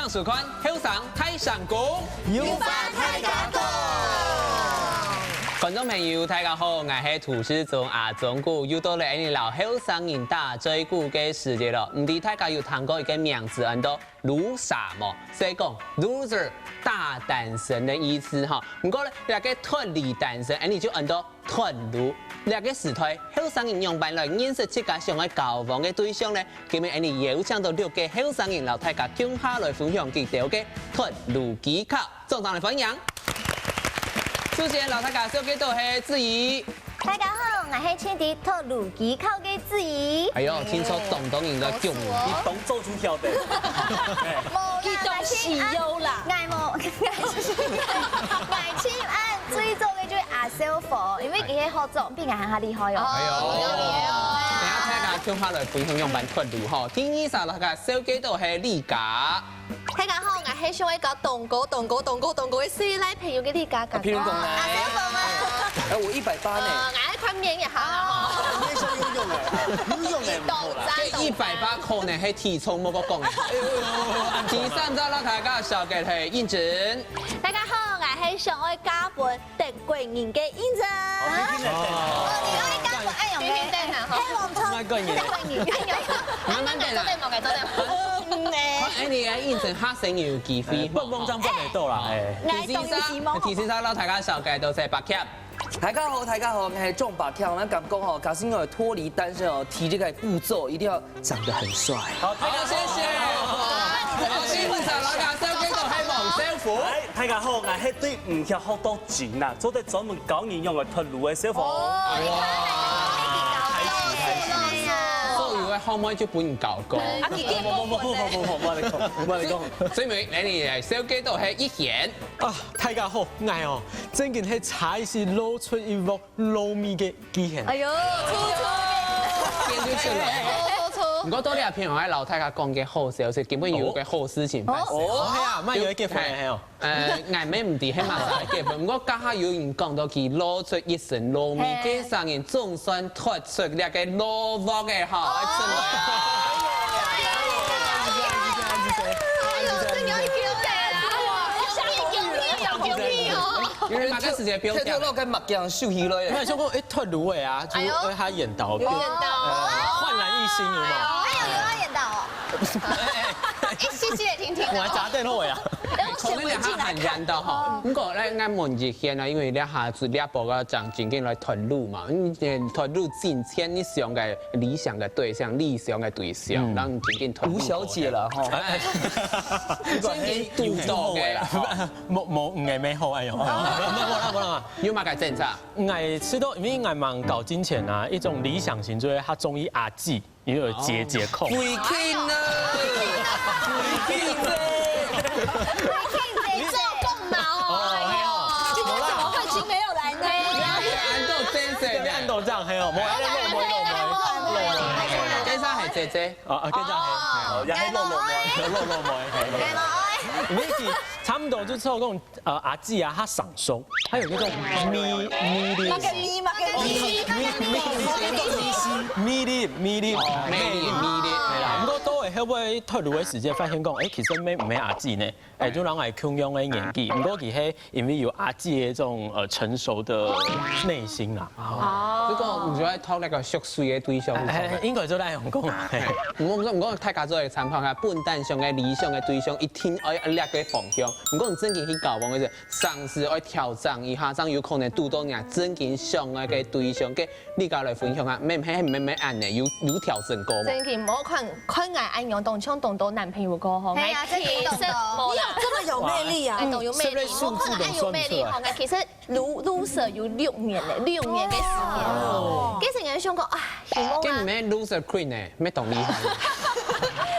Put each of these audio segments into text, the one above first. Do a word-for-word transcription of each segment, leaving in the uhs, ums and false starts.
收看後生大聲公，有話大家講。觀眾朋友，大家好，𠊎係主持人阿忠哥，又到了𠊎等摎後生人打嘴鼓个時節了。毋知大家有聽過一個名詞，安到loser無？所以講loser大單身个意思哈。毋過呢，這個脫離單身，𠊎等就安到 脫魯。這個時代，後生人仰般來認識自家想愛交往个對象呢？今晡日𠊎等邀請到六個後生人，摎大家共下來分享佢兜个脫魯技巧。掌聲來歡迎！首先，摎大家紹介到係子怡。大家好，𠊎係盡知脫魯技巧个子怡。哎喲，聽說當多人來恭喜。你動作出挑的。無啦，佢當時有啦。𠊎無，𠊎親，𠊎親愛最早个就係 阿小佛，因為佢个合作比𠊎還較厲害哦。哎喲，等下大家共下來分享仰般脫魯吼。第二儕，大家紹介到係麗佳。大家好，𠊎係想愛交當高、當高、當高、當高个細賴朋友个麗佳。譬如講呢？阿小佛嗎？哎，我一百八呢。呃，𠊎愛寬免一下啦吼。你也是游泳哎，游泳哎，毋好啦。這一百八可能係體重無夠講。第三隻，摎大家紹介係應徵。大家好，𠊎係想愛嫁分 德國人个應徵。哦，你愛講，哎喲，希望中，德國人，慢慢等啦。做得無？做得無？嗯，哎。看，哎，你个應徵下先有機會。哎，半夢正半得到啦，哎。第四儕，第四儕，摎大家紹介到係柏強。大家好，大家好，𠊎係鍾柏強。𠊎感覺吼，假使𠊎脫離單身哦，第一個步驟一定要 長得很帥。好，大家謝謝。好，第五儕，摎大家紹介到係黃小虎。哎，大家好，𠊎係對毋曉學到精啦，做得專門教人仰般脫魯个小虎。哦，哇，所以个後尾就分你搞過。啊，你見過本呢？無無無無無無，我來講，我來講。最尾，來，你來紹介到係一賢。啊，大家好，𠊎哦，正經係差一息露出一鑊 露面个機會。哎喲，粗粗。變就出來。粗粗。毋過到這片，𠊎愛摎大家講個好消息，今晡日有個好事情發生。哦，係啊，乜有一個結婚係哦。呃，𠊎乜毋知係麼儕結婚，毋過剛好有人講到佢露出一身露面，哎。該儕人總算脫出這個老屋个吼，哎，真的。哎喲，真有一個啦！恭喜恭喜恭喜哦！ 因為那個時間不用講。特特老跟目鏡收起來。沒有，想講，哎，脫魯个啊，就哎喲。哎，他演導，有演導哦。煥然一新，有沒有？哎喲，有要演導哦。哎，細細的聽聽哦。我還砸電話呀。可能兩下很難到哈。不過來，俺問一下呢，因為這下子這波个正經緊來脫魯嘛，嗯，脫魯進前你想个理想个對象，理想个對象，嗯。讓你緊緊脫魯。吳小姐啦，哈。哎，正經堵到个啦，哈。 無，無，嗯，也無好，哎喲。無啦，無啦。有麼个政策？𠊎試著，因為𠊎吂搞金錢啊，一種理想型就係較中意阿姊，因為有姐姐控。哦。Freaking啊！Freaking啊！Freaking姐姐夠毛哦，哎喲，今天怎麼會請沒有來呢？你安到真神呢？安到這樣，嘿哦，無，哎，無，無，無，無，無。這儕係姐姐？啊，啊，跟這樣，嘿，哦，也係老老妹，老老妹，嘿，嘿。你是差不多就做講，呃，阿姊啊，她上手，她有那種魅，魅力。麼个魅，麼个魅？魅，魅力，魅力，魅力，哦，魅力，魅力。對啦，毋過到尾後尾脫魯个時節，發現講，哎，其實乜毋係阿姊呢，哎，就人係共樣个年紀，毋過佢係因為有阿姊个這種，呃，成熟的內心啦。哦，不過你就愛討那個熟睡个對象，哎，哎，應該就來用講啊。嘿。毋過，毋過大家做一個參考下，本旦想个理想个對象，一定愛這個方向。毋過你正經去交往个時候， 常時愛調整一下，正有可能堵到你正經想愛个對象。該你家來分享啊，乜，乜，乜，乜恁呢，有，有調整過無？正經，無看，看𠊎恁樣，當像當多男朋友過後，係啊，正經當多。𠊎其實無啦。你有這麼有魅力啊？𠊎當有魅力，嗯，是不是數字都算不出來？無看𠊎恁有魅力吼，𠊎其實loser有六年咧，六年个時間。哦。該時𠊎想講，啊，希望啊。該毋係loser queen呢，乜當厲害。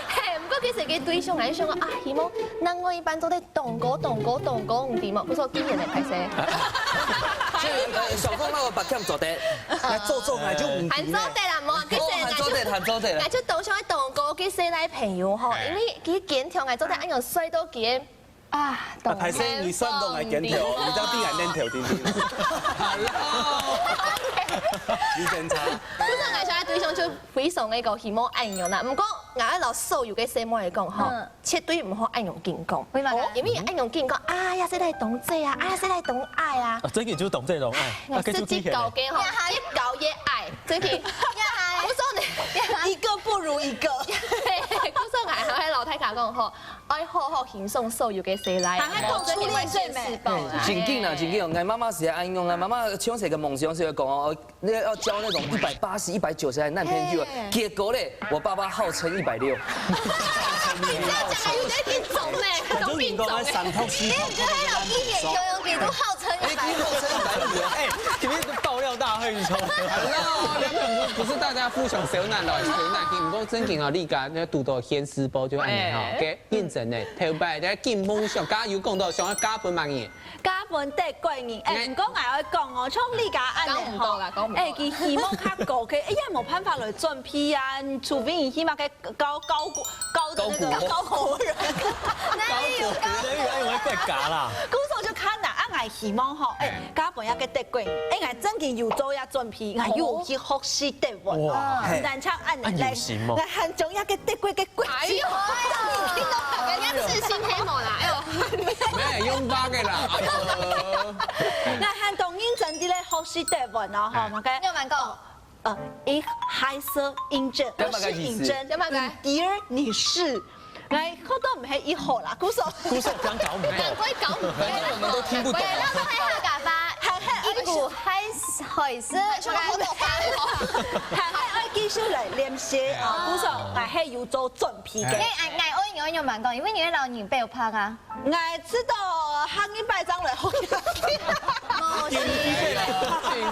嘿，毋過其實个對象𠊎想講，啊，希望另外一半做得 當高，當高，當高，毋知嘛？毋錯，今年个歹勢。所以，呃，小鳳那個白camp做得，來做做看就毋知呢。還做得啦，無，其實哦，還做得，還做得啦。𠊎就當想愛當高个細賴朋友吼，哎。因為佢肩頭，𠊎做得恁樣帥到佢个，啊，啊，歹勢，你算到𠊎肩頭，你知道比𠊎年頭定定。有點差。不是，𠊎想愛對象就非常个高，希望恁樣啦。毋過 𠊎愛摎所有个細妹仔講吼，嗯。絕對毋好恁樣緊講。為麼个？因為恁樣緊講，啊，這細倈當濟啊，啊，這細倈當矮啊。啊，最近就當濟當矮，啊，該就幾歲了？高个吼，越高越矮，最近。我說你，一個不如一個。我說𠊎還愛摎大家講吼，愛好好欣賞所有个細倈，還好初戀最美。真緊啦，真緊哦！𠊎媽媽係恁樣啊，媽媽從細个夢想係講哦， 你要交那種一百八十、一百九十的男朋友，嘿。結果嘞，我爸爸號稱一百六。你這樣講有點嚴重呢，有點嚴重呢。就應該三頭四頭。哎，你覺得有一眼游泳池都號稱一百六？哎，你號稱一百六。哎，今天是爆料大會，你知道嗎？Hello，不是大家分享小難來，小難聽，毋過正經哦，你講那堵到現世報就恁樣哈，哎。OK，認真的，頭擺在緊夢想，剛剛有講到想要嫁分麼人？ 嫁分得過人，哎，哎。毋過𠊎愛講哦，像你家恁樣吼，講毋到啦，講毋到啦。哎，佢希望較高个，哎呀，無辦法來準備啊，除非你起碼个高，高，高的那個，高，高，高人。哪裡有高人？高人，哎，我會怪嘎啦。故所就較難，啊，𠊎希望吼，哎，哎。嫁分也个得過人，哎，𠊎正經有做呀準備，𠊎有去學習德文。哇，嘿。毋單淨恁樣，啊，有心哦。來，來，還將一個德國个國籍。哎喲，哎喲，你聽到人家自信黑某啦，哎喲。 沒有用法个啦。哎喲。𠊎還當認真地來學習德文哦，吼，哎。麼个？你有玩過？呃，ich heiße Inge，我是Inge，這麼个意思？這麼个？你的，你是。哎，我都毋係一號啦，故所。故所這樣搞毋到。兩個搞毋到。反正我們都聽不懂。喂，那我們還要幹嘛？還，還，一股heiß，heiß，什麼好搞的？還，還愛繼續來練習啊，故所，還係有做準備个。哎，哎，哎，我有，我有玩過，因為你會老人被我拍啊。 𠊎知道，下一擺正來學。無事。真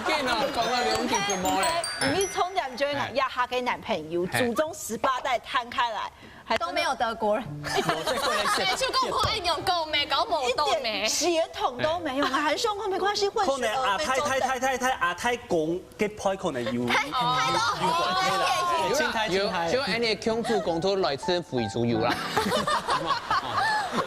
緊哦，講到兩句就無咧。你重點就係𠊎這下个男朋友，祖宗十八代攤開來，還真的都沒有德國人。哎，就跟我一樣，跟我沒搞，我都沒。一點血統都沒有，還是說沒關係，混血兒，可能阿太太太太太阿太公 个配可能有，太，太多，有關係啦。有啦，清代，有，清代。就恁樣，共主公都來自非洲有啦。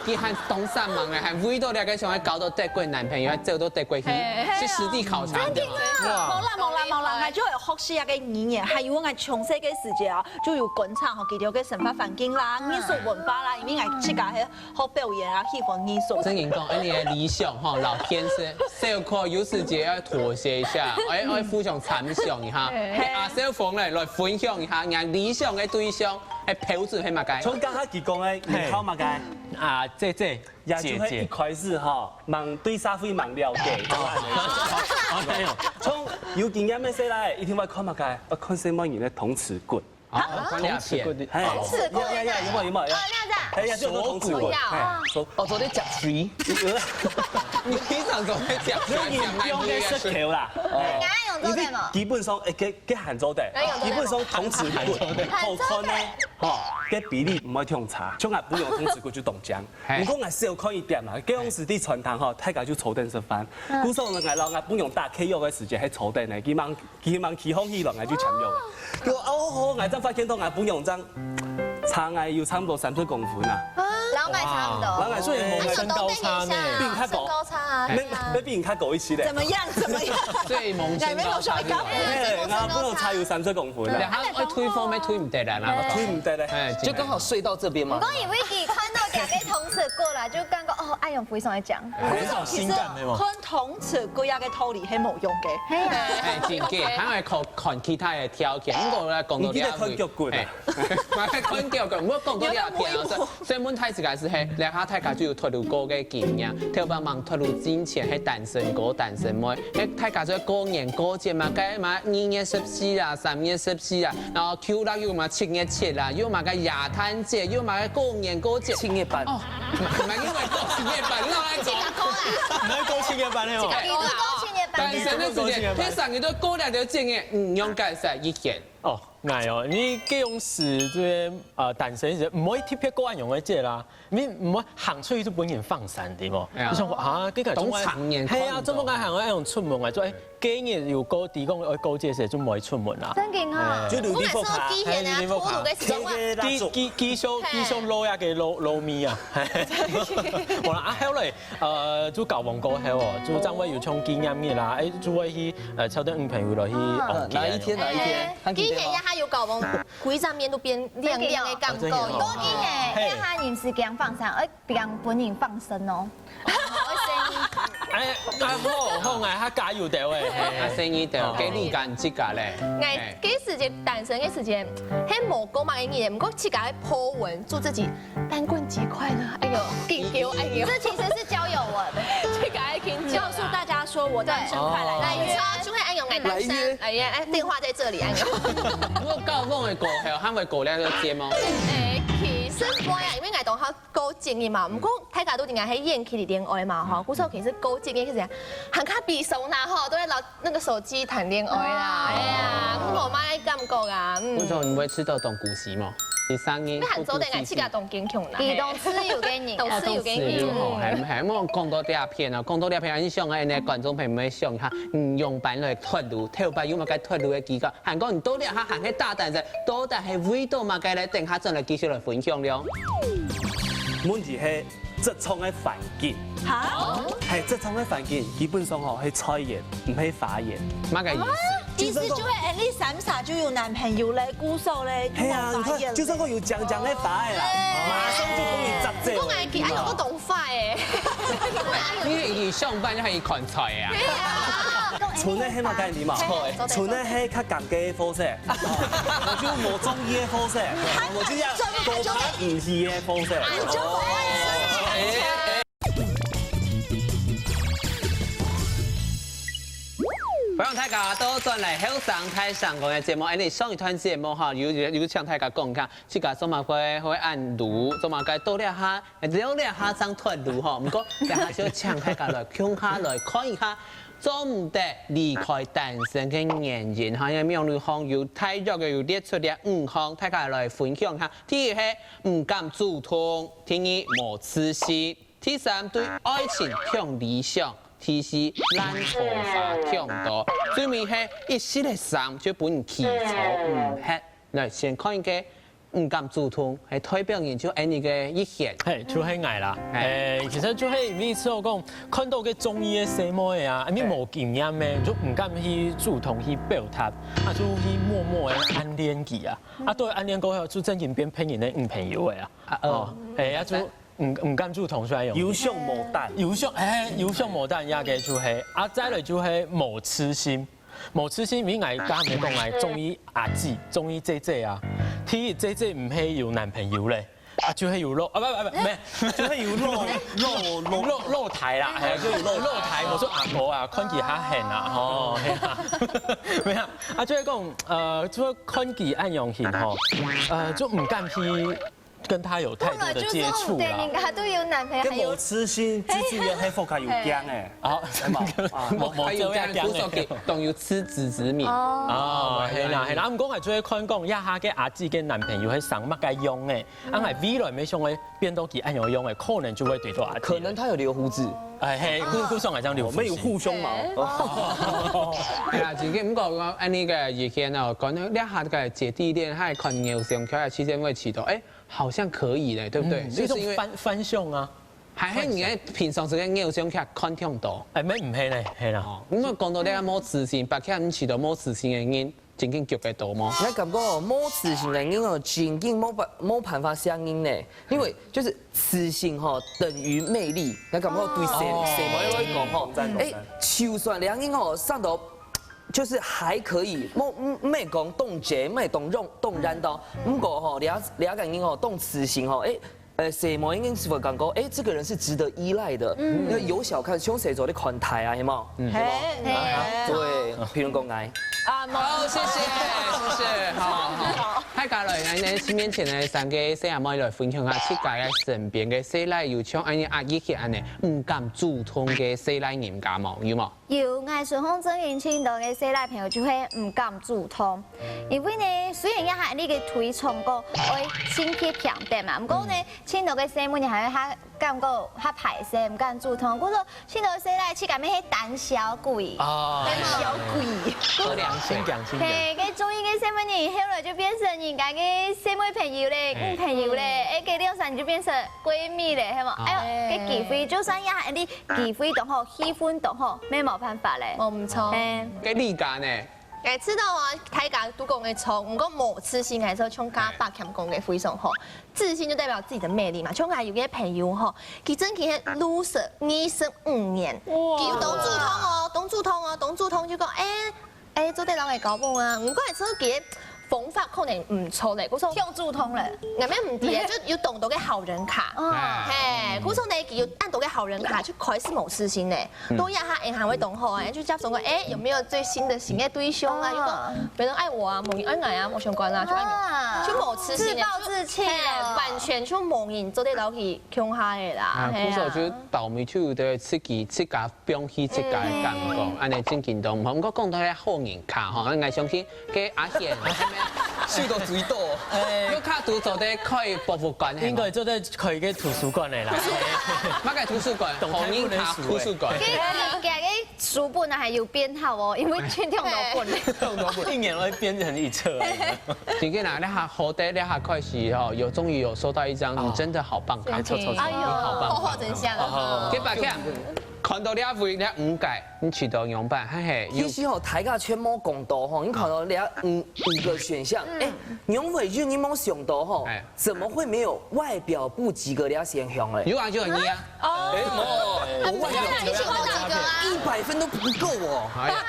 佢還當煞猛咧，還為到這個想要交到德國男朋友，還走到德國去，嘿，去實地考察。真的啊？哇。無啦，無啦，無啦，𠊎就有學習那個語言，還有𠊎從細个時節啊，就有觀察吼，佢兜个生活環境啦、藝術文化啦，因為𠊎自家係 學表演啊，喜歡藝術。正經講，恁樣个理想吼，摎現實，小可有時節愛妥協一下，愛，愛互相參詳一下。嘿。阿小鳳咧，來分享一下，𠊎理想个對象，係標準係麼个？像剛才佢講个，你好麼个？啊，姐姐，也就係一開始吼，吂對社會吂了解。哎喲。像有經驗个細倈，一定會看麼个？愛看細妹人个通恥骨。 啊，看這片。嘿，通恥骨呀，呀，呀，有無，有無，有無？哦，那樣子啊。哎呀，就有通恥骨。鎖骨。嘿，鎖，哦，昨天講誰？你平常總會講，你用个舌頭啦。哦。哎，你用做得無？因為基本上，哎，該，該還做得。該用做得無？基本上通恥骨，好看呢，吼，該比例毋會忒差。像𠊎餔娘通恥骨就當靚。嘿。毋過𠊎少看一點啦，該往時在餐廳吼，大家就坐等食飯。嗯。故所呢，𠊎摎𠊎餔娘打契約个時節，係坐等个，佢吂 佢吂企好起來，𠊎就簽約了。結果，哦，好，𠊎正發現到𠊎餔娘正差𠊎有差毋多三十公分啊。摎𠊎差毋多。摎𠊎，所以𠊎身高差呢。比你較高。身高差啊。沒，沒比你較高一些咧。怎麼樣？怎麼樣？所以𠊎身高差。哎，𠊎餔娘差有三十公分啊。然後會推風，會推毋得了啦。推毋得咧。哎，就剛好睡到這邊嘛。毋過因為佢看到這個通恥骨啦，就感覺，哦，恁樣非常的靚。有一種新感，對嗎？看通 恥骨个道理係無用个。係啊。哎，真个，還愛看，看其他个條件。毋過來講到這位，你記得看腳骨啊。哎，嘛係看腳骨，毋過講到這片啊，所以，所以問題係个係，嘿，這下大家就有脫魯過个經驗，頭擺吂脫魯進前，係單身哥、單身妹，哎，大家就過年過節嘛，該嘛二月十四啦，三月十四啦，然後舊曆又嘛七月七啦，又嘛个耶誕節，又嘛个過年過節。七月半。哦， 嘛，因為過七月半，哪來講？毋係過七月半个哦。過七月半。單身个時節，天生你都過了就正个，嗯，應該係一件。哦，𠊎哦，你這種事，這個，呃，單身个時節，毋會特別過恁樣个節啦，你毋會行出去就分人放閃，對無？哎呀。你想講啊，這個當常年看到。係啊，做麼个還愛恁樣出門啊？做，哎， 今日有高低講愛高這些就毋會出門啦。真个啊？哎。就留地方啊。我每次都機嫌啊，哎，留地方啊。拖路个時候啊。這個蠟燭。繼，繼，繼續，嘿。繼續摎該个摎，摎咪啊。無啦，啊，後來，呃，就交往過後哦，就正會有種紀念日啦，哎，就會去，呃，招待女朋友落去，哦。呃，哪一天，哪一天？哎。看幾點哦。機嫌也還有有搞忘，規隻面都變亮亮的感覺。真的哦。多金欸，嘿。這下人係驚放生，而驚分人放生哦。哎，啊，好，好，哎，他加油的喂。啊，生意的，哦。給你感自家嘞。哎，其實單身的時間，還無講麼个人，不過自家會po文，祝自己單棍節快樂。哎呦，緊叫，哎呦。這其實是交友文。自家會緊叫。告訴大家說我單身，快來。來，你超就會哎呦，哎，單身，哎呀，哎，電話在這裡，哎呦。不過交往的過後，還會過了這節目。哎，其實我呀，因為𠊎當好 高職業嘛，毋過大家都應該係遠距離戀愛嘛，吼，故所其實高職業係還較悲傷啦，吼，都會拿那個手機談戀愛啦，哎呀，毋好嘛，感覺啊，嗯。為什麼你會知道懂古詩嗎？你聲音，你還做得愛自家當堅強啦，佢當自由个人，當自由个人，吼，還還無講到這片啊，講到這片，你想下呢，觀眾朋友們想一下，嗯，用板來脫魯，跳板有麼个脫魯的技巧？還講你到底還還係大膽仔，到底係為到麼个咧？等下轉來繼續來分享了。 問題係職場个環境。好。係，職場个環境基本上吼係菜園，毋係花園。麼个意思？意思就係，哎，你三儕就有男朋友咧，故所咧，就係啊，你看，就算講有靚靚个花仔啦，哎。馬上就分你摘走。你講哎，哎，有个懂法哎。你一上班就還看菜啊？對啊。 純个係麼个你嘛？嘿，純个係較尷尬个方式，我就無中意个方式，我就要多拍一些个方式。歡迎大家倒轉來後生大聲公个節目，哎，你上一段節目哈，有有有請大家講一下，自家做麼个會恁魯，做麼个到這下，到這下正脫魯吼。毋過，這下就請大家來共下來看一下， 做毋得離開單身个原因，哈，因為網路項有大約个有列出這五項，大家來分享下。第一係毋敢主動，第二無自信，第三對愛情忒理想，第四爛桃花忒多，最尾係一息个心就分人拒絕毋忒。來，先看一个 毋敢主動，係代表人就恁呢个意見。嘿，就係𠊎啦。嘿。誒，其實就係因為試過講，看到个中意个細妹啊，因為無經驗个，就毋敢去主動去表達，啊，就去默默个暗戀佢啊。啊，對，暗戀過後就正經變別人个女朋友个啊。啊，哦。哦，誒，啊，就毋毋敢主動出來用。有相無膽。有相，誒，有相無膽，也个就係。啊，再來就係無自信。 無自信，因為𠊎剛才講，𠊎中意阿姊，中意姐姐啊。第一，姐姐毋係有男朋友咧，啊，就係有老，啊，不，不，不，無，就係有老，老，老，老，老弟啦，係，就有老弟，無說阿哥啊，看佢較現啊，吼，係啊。無啊，啊，就係講，呃，就係看佢恁樣形吼，呃，就毋敢去 跟他有太多的接觸啦。本來就係紅燈，人家都有男朋友，還有，該無自信，最主要係福卡有驚誒。啊，係嘛？啊，無，無，還有驚，故所佢當有自知之明。哦。哦，係啦，係啦。啊，毋過𠊎就係看講，這下个阿姊个男朋友係生麼个樣誒，啊，𠊎未來乜想愛變到佢恁樣樣誒，可能就會對到阿姊。可能他有留鬍子。哎，嘿，故，故所𠊎正留鬍子。哦，沒有護胸毛。哦。哎呀，真个，毋過講，恁呢个意見哦，講這下个姐弟戀，還看偶像劇，其實會知道，哎， 好像可以嘞，對不對？嗯，就是因為一種反，反向啊。還係你在平常時間偶像劇看忒多。哎，沒，毋係呢，係啦。哦，你有講到這個無自信，白客毋試到無自信的人，真正逐个多無？𠊎感覺哦，無自信的人哦，真正無辦，無辦法適應呢，因為就是自信吼等於魅力，𠊎感覺對細，哦。細妹來講吼，嗯。哎，就算兩人吼生到 就是還可以，莫，毋，毋係講當正，毋係當勇，當然到。毋過吼，了，了解人吼，當自信吼，誒，呃，細妹應該是會感覺，誒，這個人是值得依賴的。嗯。因為有小看，像細妹在看待啊，係無？嗯。係無？嘿，嘿，啊，對，譬如講𠊎。啊，無。好，謝謝，謝謝，好，好。大家來，來，來，面前的三個細阿妹來分享下自家个身邊个細賴，有像恁呢壓抑起恁呢，毋敢主動个細賴人家無？有無？ 有，𠊎身項真經盡多个細賴朋友就會毋敢主動。因為呢，雖然這下恁呢个推崇講愛性別平等嘛，毋過呢，盡多个細妹人還會較感覺較排斥，毋敢主動。故所盡多細賴自家乜係膽小鬼，哦。膽小鬼。有良心，良心的。嘿，該中意个細妹人，後來就變成人家个細妹朋友咧，嗯。女朋友咧，哎，該兩三年就變成閨蜜咧，係無？哦。哎喲，該機會，就算這下恁呢 機會當好，氣氛當好，乜無辦法咧。哦，毋錯。嘿。該你家呢？哎，知道啊，大家都講个錯，毋過無自信个時候，像剛剛百強講个非常好，自信就代表自己的魅力嘛。像𠊎有个朋友吼，佢真个係loser二十五年，哇，佢有當主動哦，當主動哦，當主動就講，哎，哎，做得摎𠊎交往啊，毋過係佢个方法可能毋錯咧，故所跳主動咧，，𠊎乜毋知啊，就有當多个好人卡。啊，嘿，故所呢，佢有恁多个好人卡，就開始無自信咧。 都一下，哎，還會懂吼，哎，就叫什麼，哎，有沒有最新的新的對象啊？哦。如果沒人愛我啊，無人愛𠊎啊，無相關啊，就愛你，啊，就無自信的，自暴自棄了。嘿，完全就無人做得摎佢共下个啦，啊，嘿啊。故所就倒霉就對自己自家放棄自家个感覺，恁呢正經都毋好。毋過講到這好人卡吼，𠊎相信該阿賢，收到水多。你卡都做得開博物館，應該做得開个圖書館个啦。麼个圖書館？好人卡圖書館。佢佢个書本還有編號哦，因為全場都分。一年會變成一冊。真个啦，你下好得，你下開始吼，有終於有收到一張，你真的好棒卡，真的抽抽抽，哎呦你好棒，好好真相好好，啊。給把看，看到你阿肥，你五改，你去到仰般，嘿嘿，有其實吼，大家全無講到吼，你看到這五五個選項，哎，仰會有你無想到吼哎，怎麼會沒有外表不及格這選項嘞？有啊，就很一啊。哎，無，我外表你喜歡哪個啊？一百分都不夠哦。哎呀，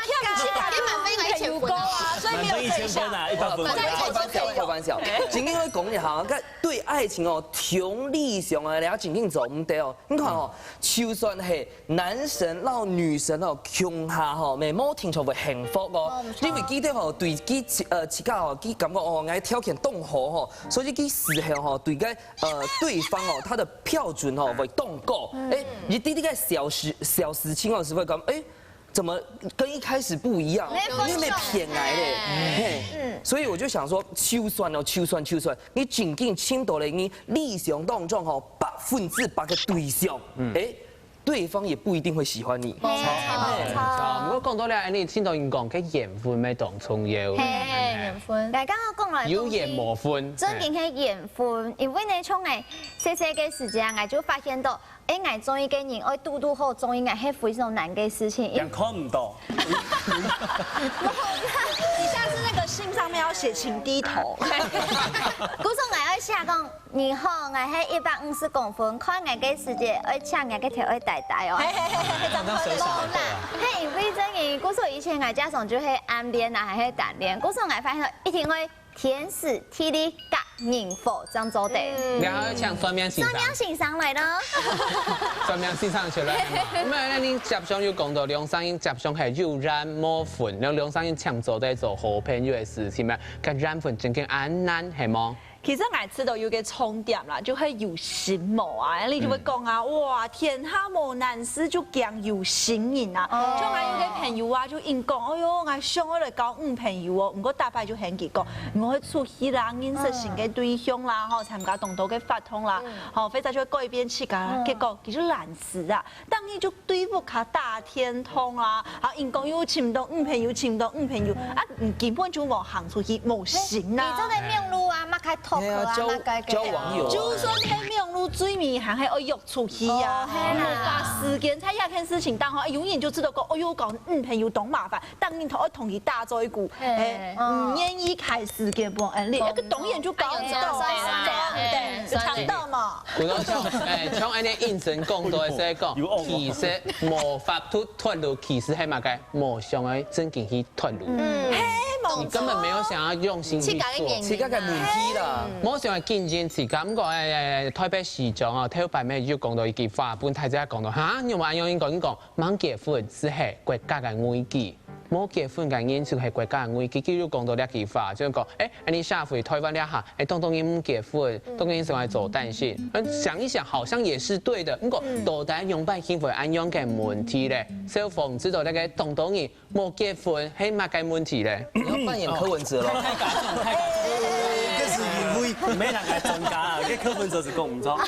給滿分應該一千分啊。啊，所以沒有滿分一千分啊，一百分。開玩笑，開玩笑。今天會講你好，看對愛情哦，從理想啊，了解清楚，毋對哦。你看哦，就算係男神摎女神哦，共下吼，乜無定著會幸福哦。因為佢兜吼，對佢呃自家哦，佢感覺哦，𠊎條件當好吼，所以佢事後吼，對該呃對方哦，他的標準哦會當高。哎，一滴滴个小事小事情哦，是會講，哎，怎麼跟一開始不一樣？沒分手。因為你騙來嘞，嘿。所以我就想說，就算哦，就算就算，你真正尋到了你理想當中吼百分之百个對象，哎，對方也不一定會喜歡你。沒錯。毋過講到這，你聽到人講，該緣分乜當重要。嘿，緣分。來，剛剛講來有緣無分。真正係緣分，因為呢，像𠊎細細个時節，𠊎就發現到，哎，𠊎中意个人，愛堵堵好中意，𠊎係非常難个事情。因為人看毋到。你下次那個信上面要寫請低頭。故所𠊎愛寫講，你好，𠊎係一百五十公分，看𠊎个時節，愛請𠊎个頭愛大大哦。那水小孩會啊。嘿，因為真个，故所以前𠊎家長就係暗戀啊，還係單戀，故所𠊎發現一定會天時地利佮人和正做得。你還要請算命先生算。命先生來咯。算命先生出來嘛。毋係，該你接上有講到兩儕人接上係有緣無分，然後兩儕人請做得做好朋友个事情嘛，該緣分真經恁難，係無？其實𠊎知道有個重點啦，就係有心無啊，你就會講啊，哇，天下無難事，就驚有心人啊。像𠊎有個朋友啊，就應講，哎喲，𠊎想愛來交女朋友哦，毋過逐擺就喊佢講，毋好出去啦，認識新个對象啦，吼，參加當多个活動啦，吼，或者就會改變自家啦。結果佢就懶尸啊， 當然就對屋下打電動啊，啊，人講又尋到女朋友，尋到女朋友，啊，你根本就無行出去，無心啊。你做得網路啊，麼个talk啊，哎呀，交麼个交網友啊。就算係網路，最尾還係愛約出去啊，哦，係啦。無花時間在這件事情當中，哎，永遠就知道講，哎喲，交女朋友當麻煩，當然同愛同佢打嘴鼓，嘿哎，嗯毋願意開時間幫人，你那個當然就交毋到啊，哎對，就搶到嘛。 有當像，哎，像恁呢應承講到个，係講，其實無法度脫魯，其實係麼个？無想愛正經去脫魯。嘿，無你根本沒有想要用心去做。自家个原因自家个問題啦。無想愛競爭自家，毋過哎，哎，哎，台北市長哦，頭擺尾就講到一句話，分大家講到，哈，你有無恁樣講？你講，吂結婚，只係國家个危機。 無結婚个人就係國家个危機。佢又講到這句話，就講，哎，恁呢社會台灣這下，哎，當多人毋結婚，當多人想愛做單身。嗯，想一想，好像也是對的。毋過，到底仰般去會恁樣个問題咧？小鳳知道這個當多人無結婚，係麼个問題咧？你要扮演柯文哲咯。這是因為毋係人个專家啊，這柯文哲是講毋錯。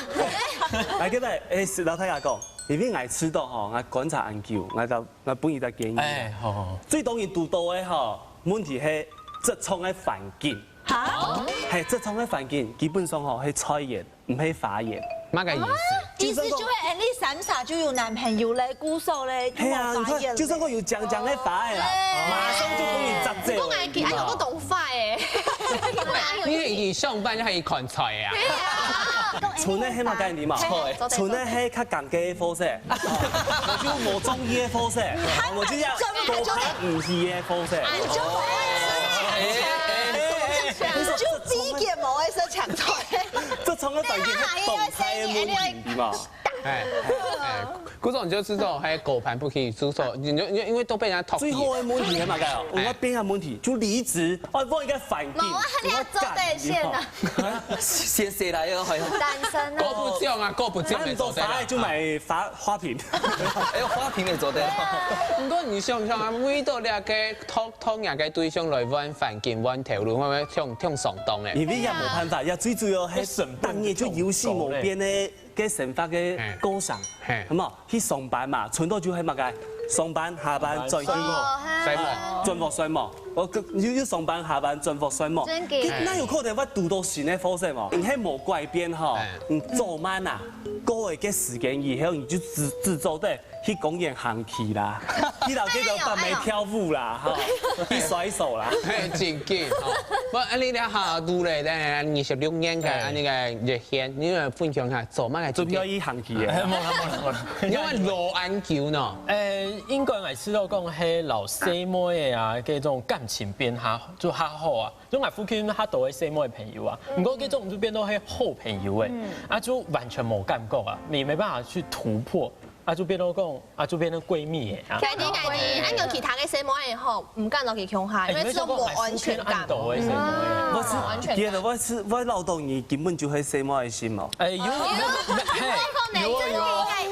來，各位，哎，老大家講，因為𠊎知道吼，𠊎觀察恁久，𠊎就 𠊎分你一個建議。哎，好好好。最多人堵到个吼，問題係職場个環境。哈？係，職場个環境，基本上吼係菜園，毋係花園。麼个意思？意思就係，哎，你三儕就有男朋友咧，故所咧，就係啊，你看，就算講有靚靚个花仔啦，馬上就分你摘走了。毋過𠊎見，哎喲，我懂花欸。你已經上班還看菜啊？春个係麼个你嘛？春个係較尷尬个貨色，就無中意个貨色，我就要高攀毋起个貨色。你就不會吃搶菜，你就比較不會吃搶菜。這從个短劇係動態个問題嘛？ 哎，哎，古總就是這種，還有狗盤不可以出售，你就因為因為都被人家討厭。最後个問題係麼个哦？我變个問題就離職，哦，問一個反應，無啊，你要做底線啊。先誰來哦？好像單身啊。過不中啊，過不中，你做得啦。就買花花瓶，還有花瓶也做得。不過你想想啊，為到這個討討人个對象來換環境、換頭路，會不會挺挺上當欸？因為也無辦法，也最主要係當然就有心無變个。 个生活个過程，係無？去上班嘛，賰到就係麼个？上班、下班、轉去，睡目，睡目。我又又上班、下班、轉屋、睡目。真个。該哪有可能會堵到新个貨色無？你係無改變吼，你做慢啊，過一個時間以後，你就只只做得去公園行棋啦，去摎該個阿妹跳舞啦，哈，去甩手啦。係，真个吼。毋，恁呢你好，拄咧，二十六年个恁呢个熱 天，你來分享下做麼个？準備愛去行棋个。無啦無啦無啦。你會老恁久呢？誒，應該𠊎試著講係摎細妹仔啊，該種感情變較就較好啊。就𠊎附近較多个細妹朋友啊，毋過該種就變到係好朋友誒，啊就完全無感覺啊，也沒辦法去突破，啊就變到講啊就變成閨蜜誒啊。肯定肯定，恁有其他个細妹仔吼，毋敢摎佢共下，因為這種無安全感。𠊎係，別人𠊎係𠊎老豆，你根本就係細妹仔心哦。 哎，有，有，有，有，有，有。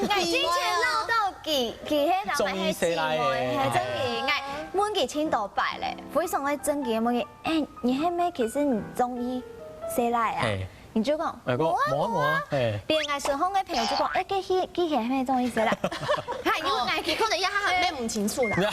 𠊎之前恅著佢，佢係人中意誰來的。係，真个，𠊎問佢盡多擺咧，非常个真个問佢，哎，你係毋係其實你中意誰來啊？你就講，哎，講，無啊，無啊，無啊，哎。連𠊎身邊个朋友就講，哎，佢佢佢係毋係中意誰來？還有𠊎，佢可能也還沒問清楚啦。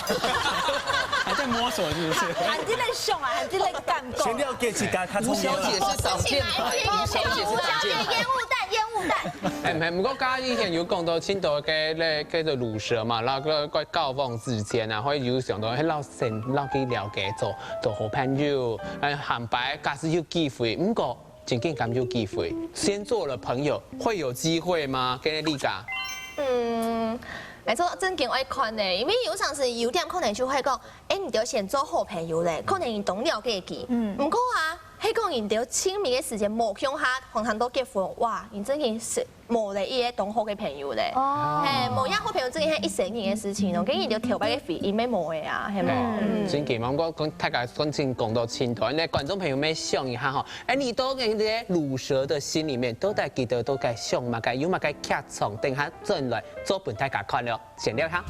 還在摸索是不是？還在那想啊，還在那感覺。先了解自家，吳小姐是少見派，吳小姐是少見派。煙霧彈，煙霧彈。哎，毋過剛剛以前有講到盡多个咧，叫做魯蛇嘛，然後个个交往之前啊，會有想到，哎，摎先摎佢了解，做做好朋友，哎，下擺假使有機會，毋過真緊敢有機會，先做了朋友，會有機會嗎？跟你講。嗯，來做正經愛看呢，因為有常時有點可能就會講，哎，你就先做好朋友咧，可能你當了解佢。嗯。毋過啊， 係講人兜親密个時間無共下，談到結婚，哇，人真經係無了一個當好个朋友咧。哦。係，無一個好朋友真經係一生人个事情咯，跟人兜頭擺个回憶乜無个啊，係無？嗯，真經嘛，毋過講大家講真講到盡頭，那觀眾朋友乜想一下吼，哎，你到底這魯蛇个心裡面，到底佢兜到底想麼个，有麼个劇場，等下轉來做分大家看了。 先尞下。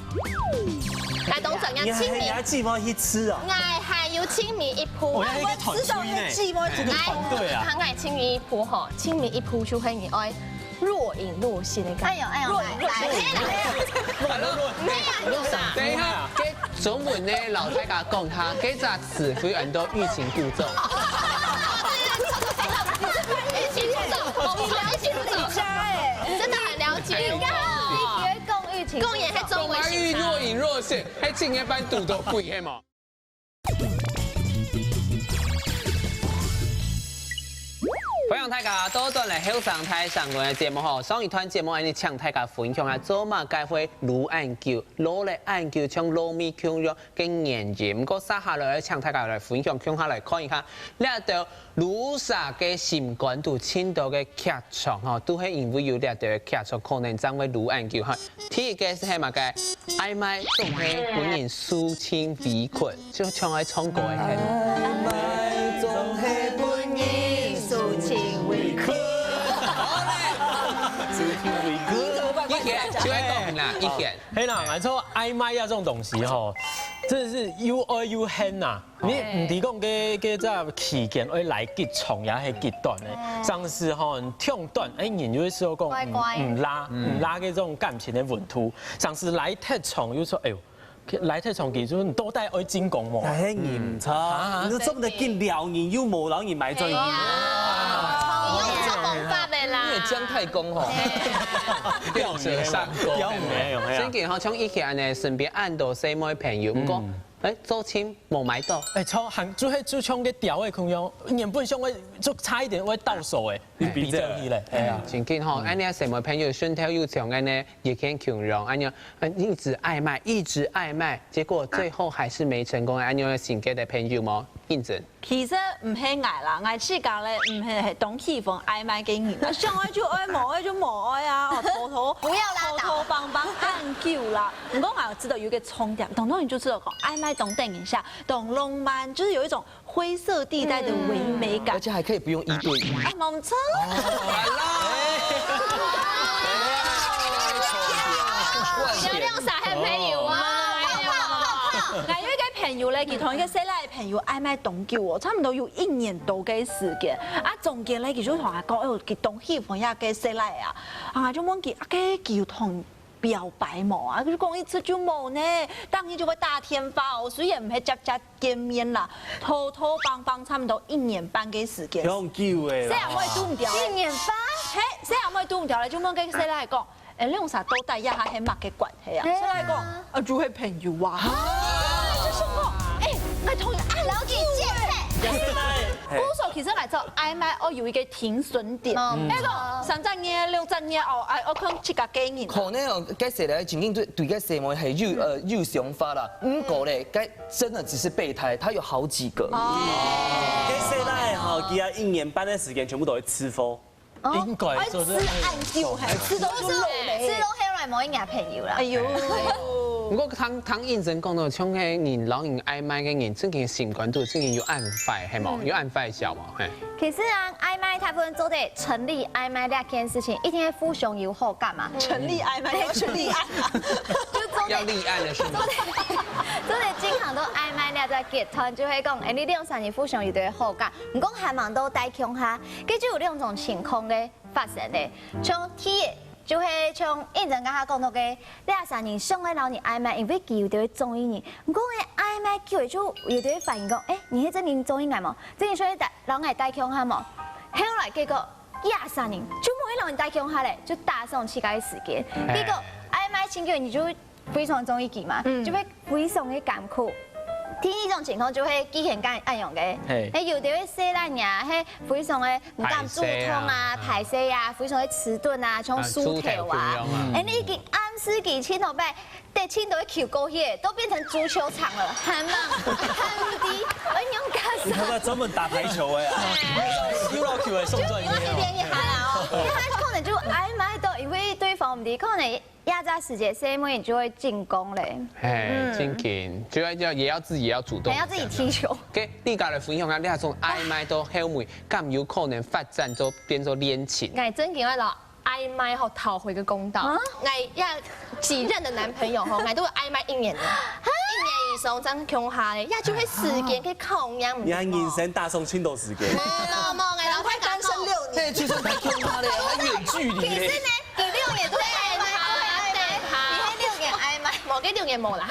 來，董事長，你還，你還自摸去吃啊？𠊎還有盡尾一步。我要一個團隊呢。這個團隊啊。𠊎，𠊎盡尾一步吼，盡尾一步就係你愛若隱若現个感覺。哎喲，哎喲，若隱若現。來，來，來。若隱若現。等一下，該中文呢，摎大家講下，該隻詞彙安到欲擒故縱。欲擒故縱，欲擒故縱，真的很了解。 講欲擒故縱。講也係中文型。講若隱若現，係盡尾班堵著鬼係無？歡迎大家倒轉來後生大聲公个節目吼，上一段節目，𠊎等請大家分享下做麼个會老恁久，老了恁久，像老米共樣个原因。毋過，接下來愛請大家來分享，共下來看一下，這兜 魯蛇个心肝肚盡多个劇場吼，都係因為有這兜个劇場，可能正會老恁久吼。第一個係麼个？愛買總係分人受盡委屈，就像愛唱歌个係無？愛買總係分人受盡委屈。好咧，受盡委屈。一天就愛講啦，一天。係啦，𠊎做愛買啊，這種東西吼，真的是又愛又恨吶。 你毋知講該該隻期間愛來幾長也係幾短呢？常時吼，你忒短，哎，人就會試著講，乖乖。嗯，毋拉，毋拉該種感情个溫度。常時來忒長，又說，哎喲，來忒長，其實你到底愛進攻無？哎，你毋錯，啊。你都做毋得緊撩人，又無摎人買轉去。哎呀，你又做方法的啦。姜太公吼，變成上钩。標語沒有，沒有。真个吼，像以前呢，身邊恁多細妹朋友，毋過，哎，做親無買到。哎，超行，就係就像个鳥仔共樣，原本想會就差一點會到手哎，你比較起來，哎呀，真个吼，恁樣細妹朋友身頭有像恁樣，也可以共樣，恁樣，呃，一直曖昧，一直曖昧，結果最後還是沒成功，恁樣有性格个朋友無？認真。 其實毋係𠊎啦，𠊎自家咧毋係，係當喜歡曖昧个人啊，想愛就愛，無愛就無愛啊，哦，拖拖，不要拉倒。拖拖幫幫恁久啦。毋過𠊎知道有一個重點，當多人就知道講，曖昧當得人惜，當浪漫，就是有一種灰色地帶的唯美感。而且還可以不用一對一。啊，無錯。你有兩儕好朋友啊？哎呀，𠊎有一個朋友咧，佢同一個細賴 朋友曖昧當久哦，差毋多有一年多个時間。啊，中間咧，佢就同𠊎講，哎喲，佢當喜歡遐个細賴啊。啊，就問佢，啊，該佢有同表白無啊？佢就講一直就無呢，當然就會打電話哦，雖然毋係直接見面啦，拖拖幫幫差毋多一年半个時間。當久个啦。細阿妹堵毋著咧。一年半？嘿，細阿妹堵毋著咧，就問該細賴講， 哎，兩儕到底這下係麼个關係啊？哎呀。細賴講，啊，就係朋友啊。啊，就想講，哎，𠊎同你愛了解見解。嘿。故所其實𠊎知道曖昧愛有一個停損點。嗯。該個三隻月、六隻月哦，哎，愛看自家个人。可能哦，該細賴正經對，對該細妹係有，呃，有想法啦。毋過咧，該真的只是備胎，他有好幾個。哦。該細賴吼，佢啊一年半个時間全部都係吃貨。 哦，應該做得愛吃恁久，嘿，吃到就老咧。吃到後來無一個朋友啦。哎喲，毋過聽，聽認真講到，像該人摎人曖昧个人，正經心肝肚正經有恁壞，係無？有恁壞笑無？嘿。其實啊，曖昧大部分做得成立曖昧這件事情，一定係互相有好感嘛。成立曖昧要去立案啊。就做得要立案了是嗎？做得，做得經常都曖昧了再結團，就會講，哎，你兩三年互相有對好感，毋過還吂到戴共下， 該就有兩種情況个發生咧。像第一，就係像認真剛剛講到个，這儕人想愛摎你曖昧，因為佢有兜中意你。毋過呢，曖昧久了就有兜反應講，哎，你係真經中意𠊎無？真經想愛摎𠊎戴共下無？後來結果，這儕人就無愛摎你戴共下咧，就打爽自家个時間。結果，哎，曖昧真久，你就 非常中意佢嘛，嗯。就會非常个艱苦。第二種情況就係既然恁，恁樣个，嘿。哎，有兜个細賴人啊，係非常个毋敢主動啊，歹勢啊，非常个遲鈍啊，像樹頭啊。啊，樹頭共樣啊。哎，你已經暗示佢盡多擺，得盡多个球過去，都變成足球場了，還吂，還毋知，哎，你用幹啥？你看他專門打排球的啊，輸了球還送賺一千哦。就一直連一下啦哦，因為他可能就曖昧到，因為對方毋知，可能 這隻時節，細妹就會進攻咧。嘿，嗯。正經，就要，要，也要自己要主動。還要自己踢球。OK，你家來分享下，你這種曖昧到後尾，敢有可能發展做，變做戀情？𠊎正經愛摎曖昧吼討回個公道。啊？𠊎這幾任的男朋友吼，𠊎都有曖昧一年了，一年以上正共下咧，這就係時間个考驗，毋係無？你看人生打爽盡多時間。無，無，無，𠊎摎大家講，難怪單身六年。嘿，就算戴共下咧，還遠距離咧。其實呢， 佢六年都係曖昧，等下，等下。你係六年曖昧？無，該六年無啦。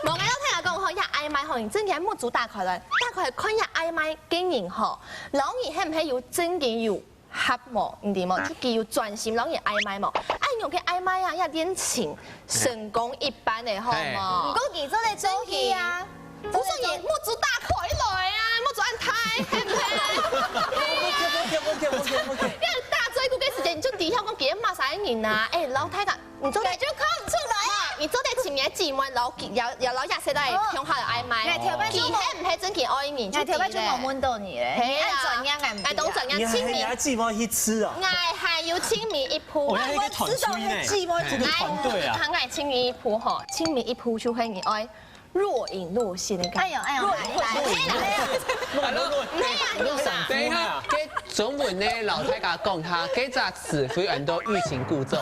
無，𠊎摎大家講吼，這曖昧吼，你正經愛目珠打開來，打開來看這曖昧个人吼，摎你係毋係有正經有合無，你知無？就佢有專心摎你曖昧無？恁樣个曖昧啊，這戀情成功一半个好無？嘿。毋過佢做得做去啊。 毋係，你目珠打開來啊，目珠恁大，係毋係？OK，OK，OK，OK，OK。你打嘴鼓个時間，你就知曉講佢係麼儕人啊？哎，摎大家，你做得，你就看毋出來啊。你做得尋你个姊妹，摎佢，摎，摎，摎這細賴共下來曖昧。哎，頭擺就無，佢係毋係正經愛你，哎，頭擺就無問到你咧，嘿啊。你恁專業，𠊎毋知啊。哎，當專業，你還，親密。你還姊妹去吃啊？𠊎還有親密一步。哦，那個團隊呢？姊妹，這個團隊啊。𠊎，𠊎親密一步吼，親密一步就係你愛 若隱若現个感覺。哎喲，哎喲，若隱若現。哎呀，你啦。等一下，該中文呢，摎大家講下，該隻詞彙安到欲擒故縱。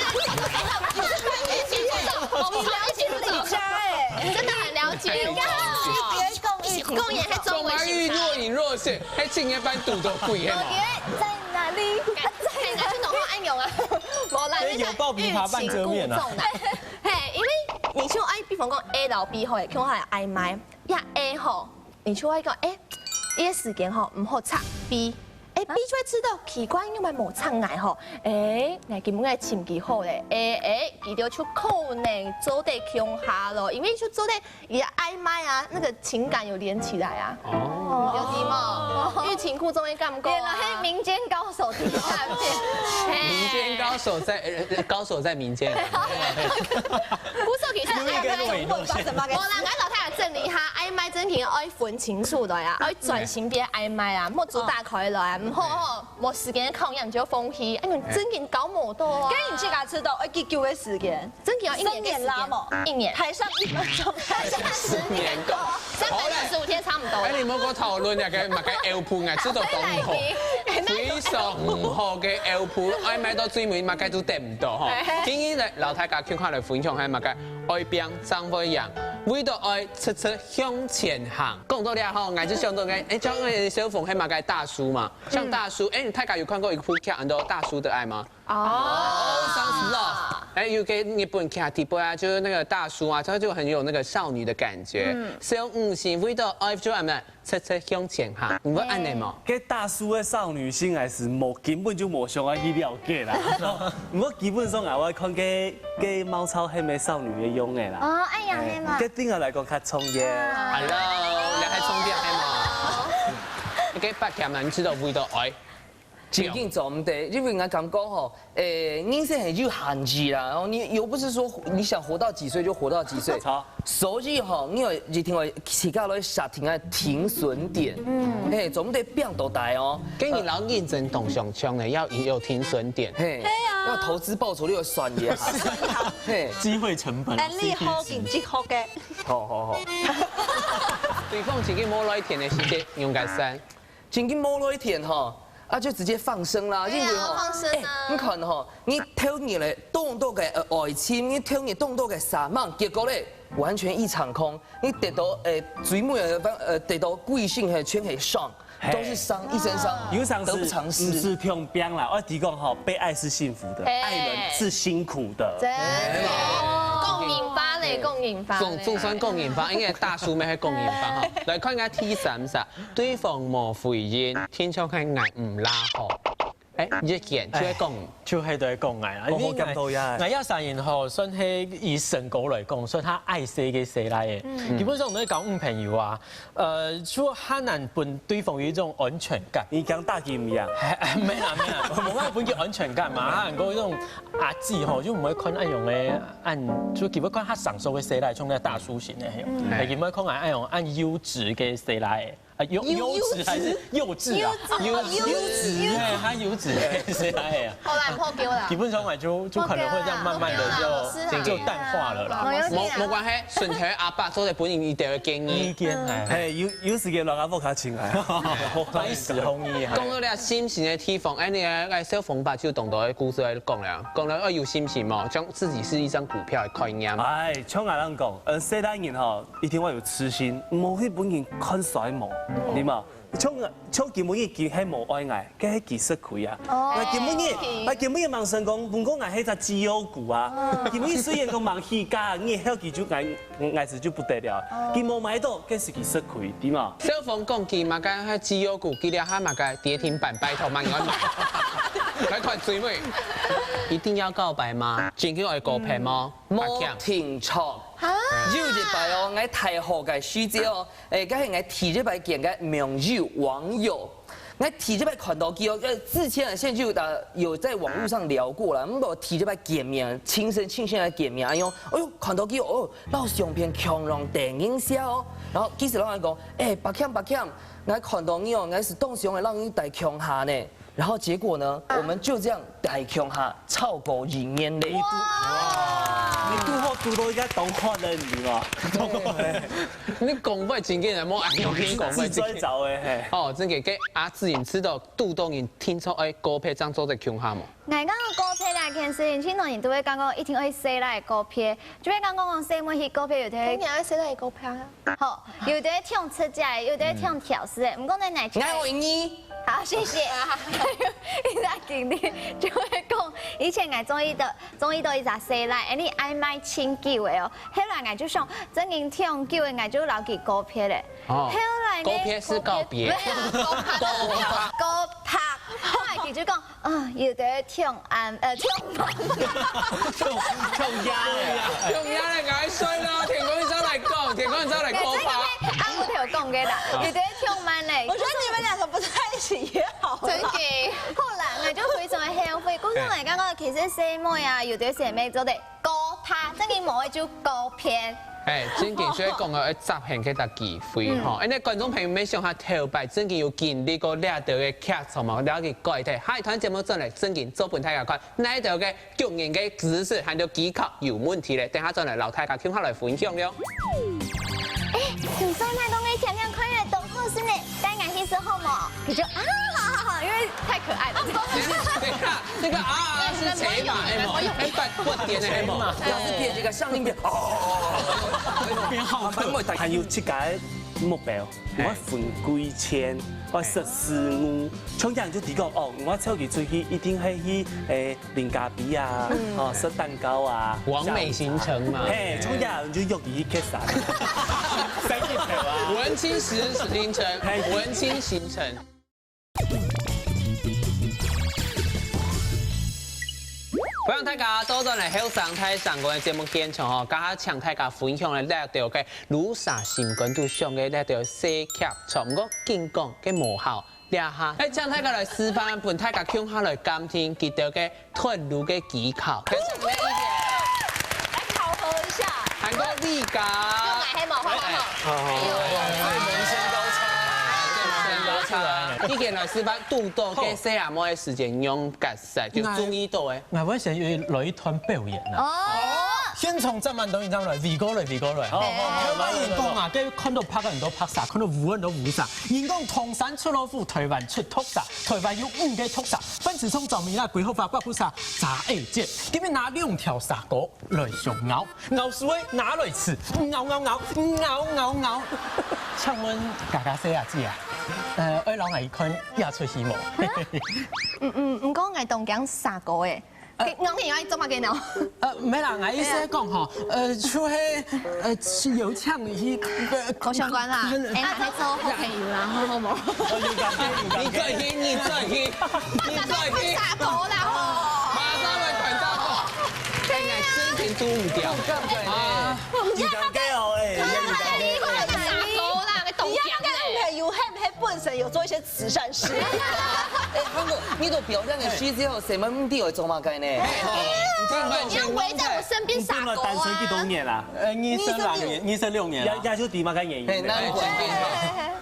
欲擒故縱，我們欲擒故縱。你家欸。真的很了解哦。你別講欲擒故縱。講也是中文型的。若隱若現，還青年班堵著鬼的嘛。我覺得在哪裡？哎，那就懂話按鈕啊。無啦，所以有抱琵琶半遮面啊。嘿，因為你像愛，比方講A摎B好，共下來愛買，呀A吼，你就會講，欸，這個時間吼，毋好插B，誒，B就會知道奇怪，因為無插𠊎吼。誒，𠊎今晡日尋佢好咧，誒誒，佢兜就可能做得共下咯，因為就做得佢愛買啊，那個情感有連起來啊。哦，有題目，欲擒故縱的感覺啊。原來是民間高手底下面。民間高手在，呃，高手在民間。不是，其實愛買，無啦，𠊎老太太真厲害，愛買真經愛分清楚來啊，愛專心別愛買啊，莫做大開來啊，毋好吼。 無時間考驗就放棄，哎，你真經搞無到啊！跟你自家知道，愛幾久的時間？真經要一年的時間，三年啦嘛，一年，台上一分鐘，台下十年功。三百六十五天差不多啦。哎，你莫跟我討論那個麼个L P，𠊎知道當好，非常好个L P，哎，買到最尾麼个都得毋到吼。今日呢，老大家共下來分享，還有麼个愛拚正會贏，為著愛直直向前行。講到這吼，𠊎就想到个，哎，像那個小鳳，還有麼个大叔嘛， 像大叔，哎，你大家有看過一部劇，安到《大叔的愛》嗎？哦，上次哦，哎，有個日本劇底背啊，就是那個大叔啊，他就很有那個少女的感覺。所以，嗯，是為著愛就安呢，直直向前行，你會安呢嗎？該大叔的少女心還是無，根本就無想要去了解啦。不過基本上啊，我看該該貓超黑莓少女的用的啦。哦，哎呀，哎，黑嘛。該對我來講較重要。Hello，你還重點黑嗎？該八強啊，你知道為著愛。 真經做毋得，因為𠊎感覺吼，誒，人生係有限制啦，然後你又不是說你想活到幾歲就活到幾歲，好。所以吼，你愛一定愛自家來設定个停損點，嗯，嘿，做毋得放到大哦。跟你老認真同想像的，要有停損點。嘿，係啊，要投資報酬率要算也好，嘿，機會成本，安利好緊急好个，好好好，對方自己無來填的時間，用个三。 真經無落去填吼，啊就直接放生啦，對啊，因為吼，放生啊。哎，你看吼，你投入了當多个呃愛情，你投入當多个生命，結果咧完全一場空。你得到誒最尾的呃得到歸性係全係傷，都是傷，一身傷，有常時得不償失。毋係痛病啦，我提供吼，被愛是幸福的，嘿，愛人是辛苦的。真的，恭喜發咧，恭喜發咧。總總算恭喜發，因為大叔妹係恭喜發哈。來看一下第三隻。 對方無回應，聽眾係𠊎毋罅好。哎，一見就會講，就係對講𠊎啊，哦，因為𠊎，好感動呀。𠊎也承認吼，算係以身高來講，算較矮細个細倈仔。基本上，你講女朋友啊，呃，就較難分對方有一種安全感。你講打機毋一樣。哎，哎，沒啦，沒啦，我們會分佢安全感嘛，他很多這種阿姊吼，就毋會看恁樣个，恁，就基本看較成熟个細倈，像該大叔型个，嘿，基本看恁樣恁幼稚个細倈。 啊，幼，幼稚還是幼稚啊？幼稚，幼稚，幼稚，哎，他幼稚，是哎呀。好啦，破丟啦。基本上嘛，就，就可能會這樣慢慢地就，破丟啦，老師啊。就淡化了啦。哦，有點啊。無，無關係，順頭阿伯做得分你一點建議。意見，哎。嘿，有，有時間讓阿伯較親愛。不好意思，紅衣。講到這心情的地方，哎，你个，哎，小紅吧，就懂得故事來講了，講了，哎，有心情嘛，將自己是一張股票的概念。哎，像𠊎恁講，呃，細倈人吼， 一定愛有自信，毋好去分人看衰無，對無？像，像今晡日佢係無愛𠊎，該係佢食虧啊。哦。𠊎今晡日，𠊎今晡日吂成功，毋過𠊎係隻績優股啊。今晡日雖然講吂起價，日後佢就𠊎，𠊎是就不得了。佢無買到，該係佢食虧，對無？小鳳講佢麼个係績優股，佢這下麼个跌停板，拜託，慢慢買。來看最尾，一定要告白嗎？真經愛告白嗎？ 無定著。哈？有一擺哦，𠊎大學个時節哦，誒，該係𠊎第一擺見个網友，網友。𠊎第一擺看到佢哦，呃，之前啊，先就，呃，有在網路上聊過啦，毋過第一擺見面，親身，親身來見面，哎喲，哎喲，看到佢哦，哦，摎相片共樣得人惜哦。然後其實摎𠊎講，誒，伯謙，伯謙，𠊎看到你哦，𠊎係當想愛摎你戴共下呢。 然後結果呢，我們就這樣戴共下超過一年咧。哇！你堵好堵到一個當好的，你知道嗎？你講話真个人莫恁樣，你講話真个。自己最早的，嘿。哦，真个，該阿志，你知道堵到人聽說愛告白正做得共下無？𠊎講告白這件事情，盡多人都會講講一定愛細倈告白，就會講講細妹去告白有忒。你愛細倈告白啊？ 好，有个忒直接个，有个忒挑事个，毋過呢，𠊎就，𠊎愛你。好，謝謝。一隻經歷就會講，以前𠊎中意到，中意到一隻細倈，哎，你愛買盡久个哦。後來𠊎就想，真經忒久个，𠊎就摎佢告白咧。哦，後來呢，告白是告別。沒有，告白，告白。啊，有兜暢恁，呃，暢恁。暢，暢呀。暢呀咧，𠊎睡咯，天光你再來講，天光你再來講吧。哎，這個係阿姆頭講个啦，有兜暢恁咧。我覺得你們兩個不在一起也好了。真的。好啦，𠊎就非常的後悔。故所來講，其實細妹啊，有兜細妹做得高拍，真的無愛就高偏。哎，正經，所以講个愛執行這个機會吼。嗯。恁呢觀眾朋友，你想下頭擺正經有經歷過這兜个劇場無？了解過一下，下一段節目轉來正經做分大家看，哪兜个 驚人个知識還有技巧有問題咧，等下轉來摎大家共下來分享了。哎，你說那東西甜甜快樂都好吃呢，帶俺去吃好無？你就啊，好好好，因為太可愛了。等一下，這個啊啊是誰嘛？哎嘛，哎，不，不點的哎嘛。老師別這個上面哦，還有自家个目標，我分幾千，我十四五，像這樣就提高哦，我出去出去一定係去誒。 啉咖啡啊，哦，食蛋糕啊，完美行程嘛。嘿，從家人就約你去吃啥？三個頭啊。文青時行程，嘿。文青行程。歡迎大家倒轉來後生大聲公个節目現場吼，今下請大家分享个這條个路上心肝肚想个這條細劇場，毋過緊講个無效。 這下，哎，請大家來示範，分大家共下來感聽佢兜个脫魯个技巧。來考核一下。還過你講。用來黑毛花花。好，好，好。哎呦，哎呦，哎呦。已經來示範，堵到該細阿妹个時間，用角色就注意到誒。 𠊎會先有來一段表演啦。哦。現場站滿多人站來，圍過來，圍過來。好，好，好，好，人講啊，該看到白个人都白蛇，看到烏个人都烏蛇。人講唐山出老虎，台灣出毒蛇，台灣有五個毒蛇，分子蟲、草蜢啦、鬼后花、刮胡蛇、蛇仔節。今日拿兩條蛇哥來相咬，咬輸个拿來食，咬咬咬，咬咬咬。請問家家細阿姊啊，呃，愛摎𠊎看這齣戲無？嗯嗯，毋過𠊎當驚蛇哥誒。 呃，咬你愛做麼个呢？呃，無啦，𠊎意思係講吼，呃，就係，呃，是有請你去，呃，無相關啦，很，哎，那還做好朋友啦，好無？你轉去，你轉去，你轉去。蛇哥啦吼。馬上來看到吼，哎，𠊎真經堵毋著。啊，你講个哦，哎，你講个。你講个蛇哥啦，你懂講个。你講个朋友，係毋係本身有做一些 慈善事。哎，韓國，你都表演个時節吼，細妹毋知愛做麼个呢？你要圍在我身邊，蛇哥啊。你不能單身幾多年啦？呃，二十六年，二十六年啦。也，也就知麼个原因。嘿，難怪。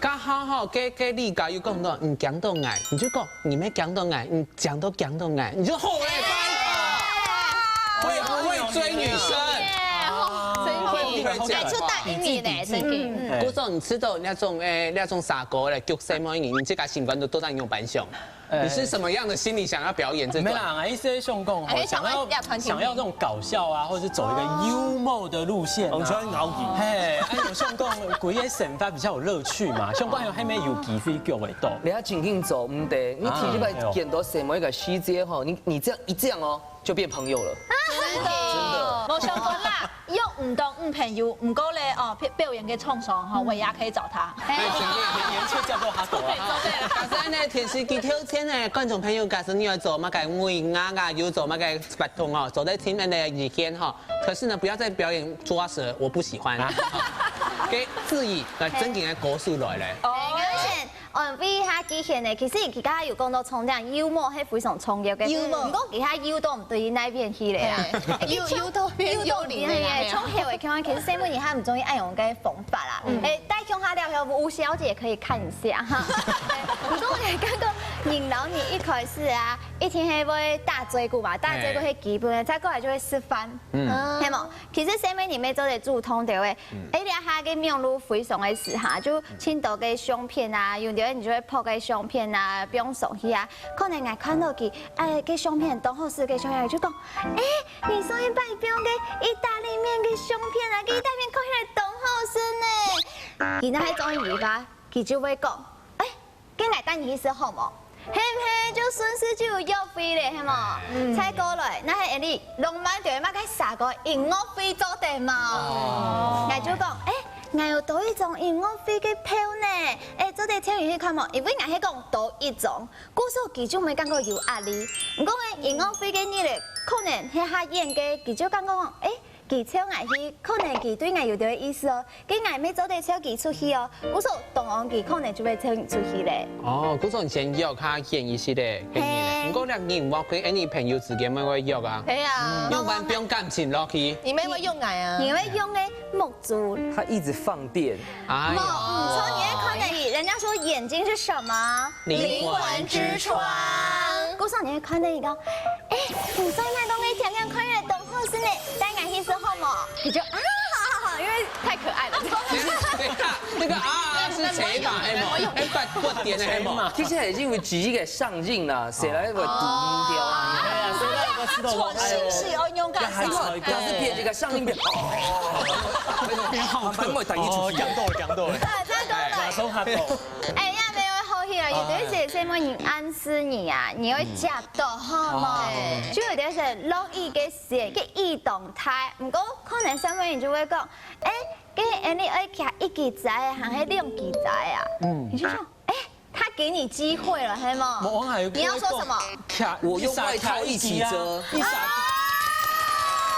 該好好，該，該你家有講到，你驚到𠊎，你就講，你無驚到𠊎，你講到驚到𠊎，你就好了，拜託。會不會追女生？耶，吼，真的。會不會追？哎，就答應你呢，真的。嗯。故所你知道那種，哎，那種蛇哥咧，逐細妹，你，你自家心肝肚都在用扮相。 哎。你是什麼樣的心理想要表演這段？沒啦，意思是想講吼，哎，想要，想要這種搞笑啊，或者是走一個幽默的路線啊。哦，喜歡搞笑。嘿，哎，有想講，鬼也生活比較有樂趣嘛，想講還沒有機會叫會到。你要緊緊走，毋得，你第一擺見到細妹个時節吼，你，你這樣一這樣哦，就變朋友了。真的。真的。無相干啦。 約毋到女朋友，毋過咧，哦，表，表演个場所吼，我也可以找他。哎，表演就叫做哈狗啊。做得，做得。假使呢，電視機頭前呢，觀眾朋友，假使你有做麼个尾牙啊，有做麼个活動哦，做得聽恁个意見吼。可是呢，不要再表演抓蛇，我不喜歡。啊。OK，志怡，來，正經个歌手來咧。哦。哎，我先安慰一下志賢呢，其實佢剛剛有講到重點，幽默係非常重要个。幽默。毋過其他幽都毋對於那邊去咧啊。嘿，幽，幽都變幽靈了啦，嘿啊。從頭來看，其實細妹人還毋中意愛用个方法啦。嗯。哎，戴共下了後，吳小姐可以看一下哈。毋過我感覺，人老你一開始啊，一定係會打嘴鼓嘛，打嘴鼓係基本的，再過來就會示範，嗯。係無？其實細妹人也做得主動的喂。嗯。哎，這下个網路非常个時下，就 盡多个相片啊，有兜人就會拍个相片啊，放上去啊。可能𠊎看到佢，哎，个相片當好食个相片，就講，哎，你上一擺放个義大利麵个相片啊，个義大利麵看起來當好食呢。佢若係中意你个，佢就會講，哎，該𠊎帶你去食好無？係毋係？就順勢就有約會咧，係無？嗯。再過來，若係你浪漫點，麼个蛇哥，音樂會做得無？哦。𠊎就講，哎， 𠊎有多一張音樂會个票呢，欸，做得請你去看無？因為𠊎係講多一張，故所佢就毋會感覺有壓力。毋過呢，音樂會个日仔，可能係較遠个，佢就感覺講，欸，佢招𠊎去，可能佢對𠊎有點意思哦，該𠊎乜做得招佢出去哦。故所當然佢可能就會招你出去咧。哦，故所你先約較遠一些个，个日仔。嘿。毋過這音樂會，欸，你朋友之間乜會約啊？係啊。用完放感情落去。你乜會約𠊎啊？你會約个目珠。他一直放電。哎呦。無，毋錯，你會看得起，人家說眼睛是什麼？靈魂之窗。故所你會看得起講，欸，你最近都會天天看起來當好勢呢，帶𠊎去食好無？你就啊，好好好，因為太可愛了。其實，等一下，那個啊啊是誰嘛？哎嘛，哎，不，不點的哎嘛。其實已經有幾個上映了，誰來會讀音標啊？哎呀，誰來會知道我？傳信息哦，勇敢上。要喊出來。要是別這個上映表，哦，好，反正我等一出去。哦，講到了，講到了。啊，真的。馬上嚇到。哎呀，沒有好戲啊，有的時候是因為你暗示你啊，你會接到，好嗎？哦。就有的時候落雨个時，个雨當大，毋過可能上面你就會講，欸，該恁呢愛徛一支遮仔，還係兩支遮仔啊？嗯。你就說，欸，他給你機會了，係嗎？我還有你要說什麼？徛，我用外套一起遮。一儕啊，一儕。啊，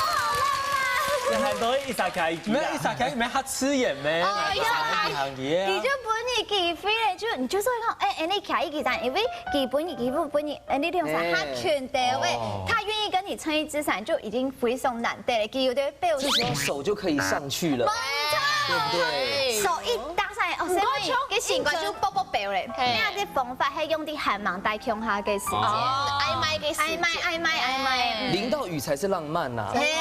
好浪漫。你還多一儕徛一支啊？沒有，一儕徛，沒有，他刺眼咩？哦，一儕徛一支啊。你就分你機會了，就，你就說講，欸，欸，你徛一支遮，因為佢分你機會，分你，欸，你兩儕，哎。他全得位，哦。他願意跟你撐一支傘，就已經非常難得了。佢有的表示。這時候手就可以上去了。沒錯。對不對？手一搭上來，哦，所以个心肝就啵啵飆咧。嘿。那這方法還用在還吂戴共下个時間。哦。曖昧个時間。曖昧，曖昧，曖昧，曖昧。淋到雨才是浪漫吶。嘿，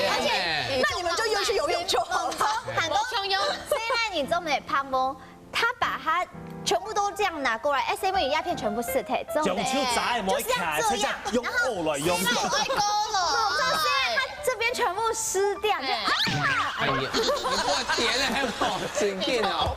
而且，那你們就約去游泳就好了。很多朋友，雖然你做沒拍過，他把它全部都這樣拿過來，哎，所以你那片全部是，對，重點。用手摘，莫看，就是要這樣，這樣用手來用手。然後，然後愛勾了。就是他這邊全部濕掉，就，哎。啊！哎呀，你過點了，還有正經哦。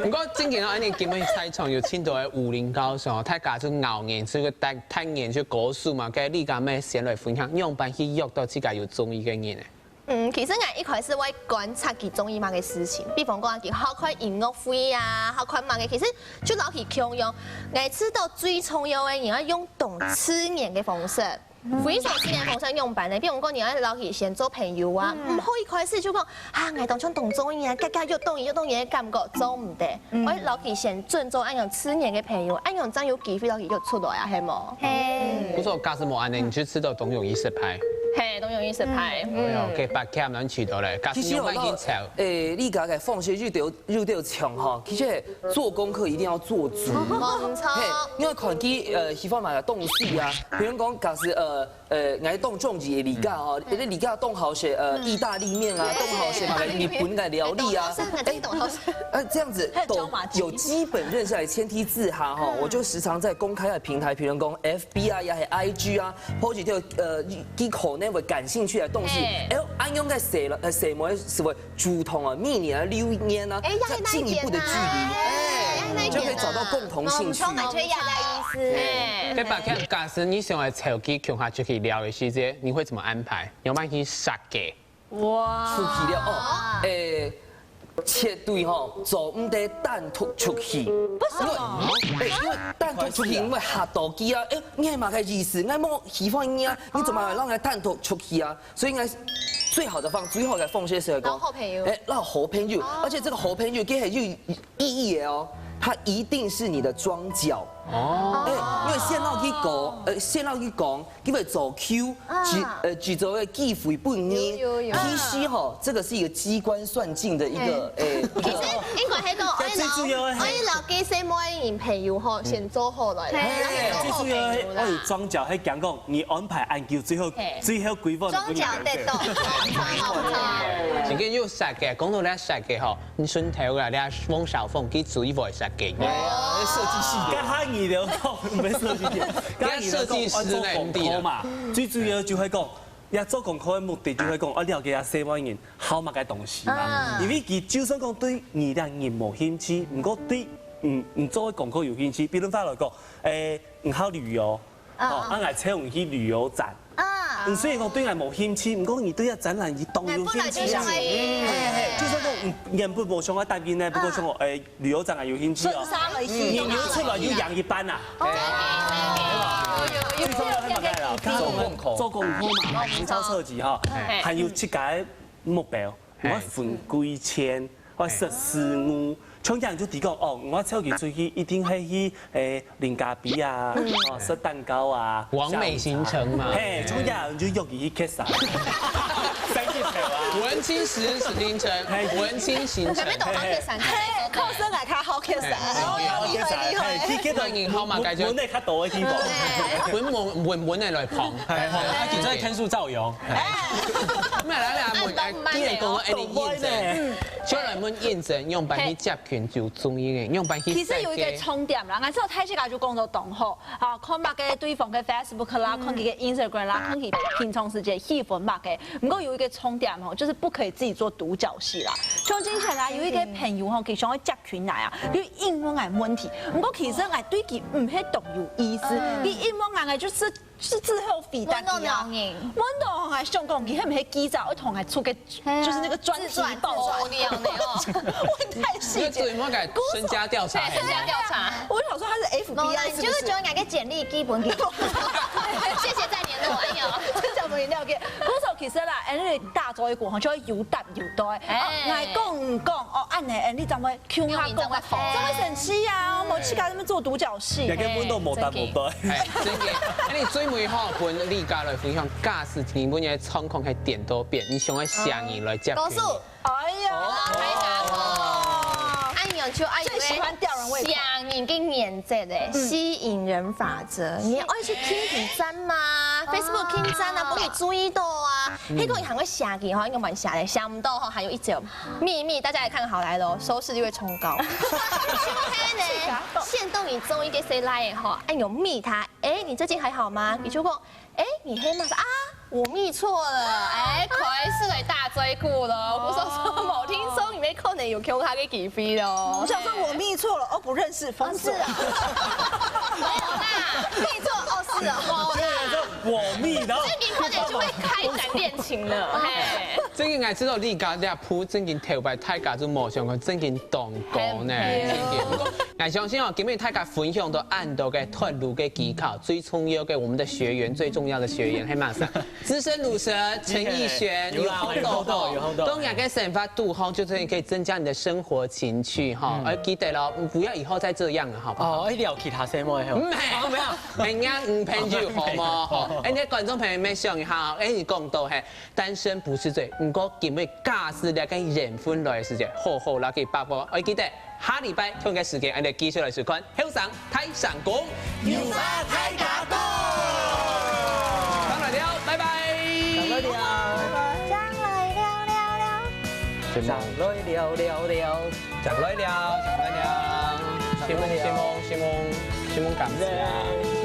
不過正經哦，恁呢今晡日在場有盡多个舞林高手哦，大家就咬人，這個單，單眼就高手嘛，該你敢愛先來分享，樣般去約到自家有中意个人呢？ 嗯，其實𠊎一開始會觀察佢中意麼个事情，比方講佢好看音樂會啊，好看麼个，其實就摎佢共樣。𠊎知道最重要个，你愛用當自然个方式，非常自然个方式樣般呢。比方講，你愛摎佢先做朋友啊，嗯。毋好一開始就講啊，𠊎當像當中意啊，遽遽約中意，約中意个感覺，做毋得。 嗯。愛摎佢先準做恁樣自然个朋友，恁樣正有機會摎佢約出來啊，係無？嘿。嗯。不錯，假使無恁呢，你就知道當容易失敗。嘿，當容易失敗。嗯。哎喲，OK，八強難取到咧，假使用愛去找。其實有到，誒，你剛才放學又得，又得搶哈，其實做功課一定要做足。沒錯。嘿，因為看佢，呃，喜歡麼个東西啊，比如講，假使，呃， 呃，𠊎當中意个李家哦，嗯。李家當好食，呃，嗯。義大利麵啊，對。當好食嘛，日本个料理啊。當好食，哎，當好食。呃，這樣子，都有基本認識的前提之下哈，嗯。我就時常在公開的平台，比如講F B啊，也係I G啊，或者就，呃，佢可能會感興趣的東西，嘿。哎喲，恁樣个細了，呃，細妹係會主動啊，每年啊，留言啊，哎，要再進一步的距離，哎，哎，要那一點啊。就可以找到共同興趣。哦，我們充滿缺牙的意思。哎。哎，八強，假使你想要找佢共下出去聊的時間，你會怎麼安排？你要不要去設計？哇。出去了哦，哎，絕對吼，做毋得單獨出去。為什麼？因為，哎，因為單獨出去，因為嚇到佢啊，哎，你係麼个意思？𠊎無喜歡你啊，你怎麼讓𠊎單獨出去啊？ 所以應該最好的方，最好的方式係講，摎好朋友。哎，摎好朋友，哦。而且這個好朋友佢係有意義的哦，他一定是你的樁腳。哦。哎，因為先摎佢講，呃，先摎佢講，佢會做球，啊。製，呃，製造个機會分你。有，有，有。其實吼，這個是一個機關算盡的一個，哎。哎，一個其實應該係講，愛摎，最主要的係愛摎該細妹人朋友吼，嗯。先做好來，嘿。然後先做好朋友啦。最主要的愛有樁腳，係講講 你安排恁久，最後，嘿。最後規劃就分你安排。樁腳跌倒。真个有設計，講到這設計吼，你順頭啦，你翁小鳳佢最會設計个。哦，設計系的。該下你了，毋係設計系，該下你了講，設計師呢，愛做功課嘛，最主要就係講，愛做功課的目的就係講，愛了解下細妹人好麼个東西嘛。啊。因為佢就算講對你這人無興趣，毋過對，嗯，你做的功課有興趣，比如話來講，誒，你好旅遊， 哦，啊。啊，𠊎請你去旅遊展。啊。嗯，雖然講對𠊎無興趣，毋過你對這展覽你當有興趣啊。𠊎本來就想愛去。嘿，嘿，其實講，嗯，原本無想要答應呢，不過想講，哎，旅遊展啊有興趣哦。順勢而行。你，你出來就贏一半啊。哦，有，有，有，最重要係麼个啦？有，有，有。做功課。做功課嘛，行銷設計哈，嘿。還有自家个目標，我分幾千，我識事務，像這樣就提供哦，我出去出去一定係去，誒， 零咖啡啊，哦，食蛋糕啊，完美行程嘛。嘿，從這就約佢去Kessa。三個頭啊。文青時行程，嘿，文青行程。特別懂得Kessa，嘿，靠生來看好Kessa。哦，厲害，厲害。嘿，去Kessa，歡迎號碼改就。文的較多的地方。文文文文的來捧。嘿，啊，其實天數照用。哎，來來來，問，既然講到恁樣認真，就來問認真，用白去接近就中意个，用白去。其實有一個重點啦，𠊎知道大自家就講到當好， 啊，看麼个對方个Facebook啦，看佢个Instagram啦，看佢平常時節氣氛麼个。毋過有一個重點吼，就是不可以自己做獨角戲啦。像之前啊，有一個朋友吼，佢想要接近𠊎啊，佢有問𠊎問題，毋過其實𠊎對佢毋係當有意思，佢問𠊎个就是是之後回答你啊。問到𠊎想講，佢係毋係記者，會同𠊎出个 就是那個專題報導。自傳，自傳。哦，你有沒有？問太細節。你要做麼个身家調查？對，身家調查。我就想說他是F B I，是不是？你就是將人家簡歷基本給。謝謝再聯絡，哎呦。真正無人了解。故所其實啦，恁樣打嘴鼓吼，就會有答有對。哎。哦，𠊎講毋講，哦，恁樣，哎，你怎麼會共下講啊？怎麼會生氣啊？我們自家在那邊做獨角戲。也跟問到無答無對。哎，真的。那你最尾吼，分麗嘉來分享，假使你問你的狀況係顛倒變，你想要啥人來接近你？告訴 哎呀，大家好。哎呀，就哎呦，最喜歡吊人胃口。想你个原則欸，吸引人法則，你愛去Tinder讚嘛，Facebook Tinder讚啊，分你注意到啊。那個你還會想你吼，應該蠻想的，想不到吼，還有一種秘密，大家來看好來咯，收視率會衝高。就係呢，限動你中意个誰來的吼，哎，有密他，哎，你最近還好嗎？你就講，哎，你係麼个啊？ 我密錯了，哎，開始來打嘴鼓了。我說說，某聽說你們可能有共下个機會咯。我想說我密錯了，哦，不認識，封鎖。哦，是啊。沒有啦，密錯，哦，是啊，沒有啦。我密，然後正經可能就會開展戀情了，嘿。正經，𠊎知道你家這鋪正經頭擺大家就無想過正經當高呢，正經。不過，𠊎相信哦，今日大家分享到恁多个脫魯个技巧，最重要个，我們的學員，最重要的學員，係麼儕？ 資深魯蛇陳奕璇，有啊，有好多，有好多。當然，跟生活堵好，就真的可以增加你的生活情趣哈。嗯。而記得咯，不要以後再這樣了，好不好？哦，一定要其他什麼的吼。沒有，沒有，人家女朋友好嗎？好。哎，你的觀眾朋友們想一下，哎，你講到嘿，單身不是罪，不過因為假使兩個緣分來的時間，好好來去把握。哎，記得 下禮拜同一個時間，𠊎兜繼續來收看《後生大聲公》。有話大家講。正來尞，拜拜。正來尞，拜拜。正來尞，尞，尞。正來尞，正來尞。正來尞，正來尞。承蒙，承蒙，承蒙，承蒙感謝啊。